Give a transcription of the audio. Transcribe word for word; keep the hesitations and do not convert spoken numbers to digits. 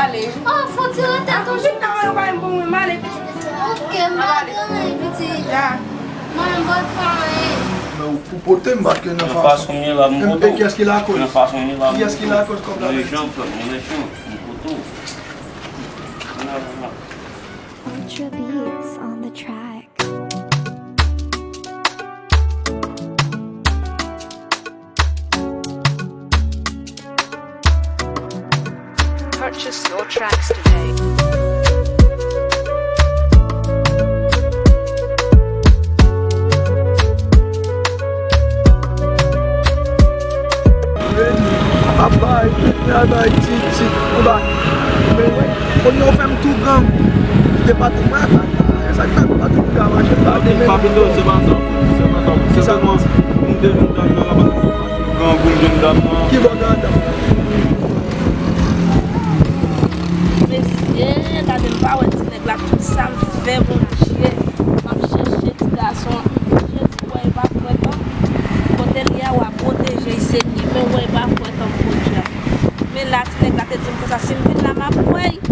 Ale. Oh, fò ti retè toujou. Vin nan, mwen pa bon, mwen ale, pitit. Ok, m pa gen anyen, pitit. Ya. Mwen, m pa t fè anyen. Men ou pou pote m paske nan fason. Nan fason m ye la, m pote w. E kiyès ki lakòz? Nan fason m ye la, m pote w. Kiyès ki lakòz kòb la? Mwen jan, frè m, mwen jan, m pote w. Ultra Beats on the track. Purchase your tracks today. Vini, ap bay, ap bay, ti, ti, ap bay. Men, kounye a w fè m tou gang. Depa tou mwen, e sa k fè m pa tou ka mache, pa de men. Papito, se pa sa, se pa sa. Se sèlman, m te vin tann nan, la, grangou m jwenn dam nan. Ki bò grandam? Mesye, gade m pa wè ti nèg la, tout sa m fè, Bondye. M ap chèche ti gason an, Bondye, di kwè e pa frèt an. Kote l ye a, w a pwoteje l, Senyè, men wè e pa frèt an, Bondye. Men la, ti nèg la te di m konsa, si m vin la, m ap wè l.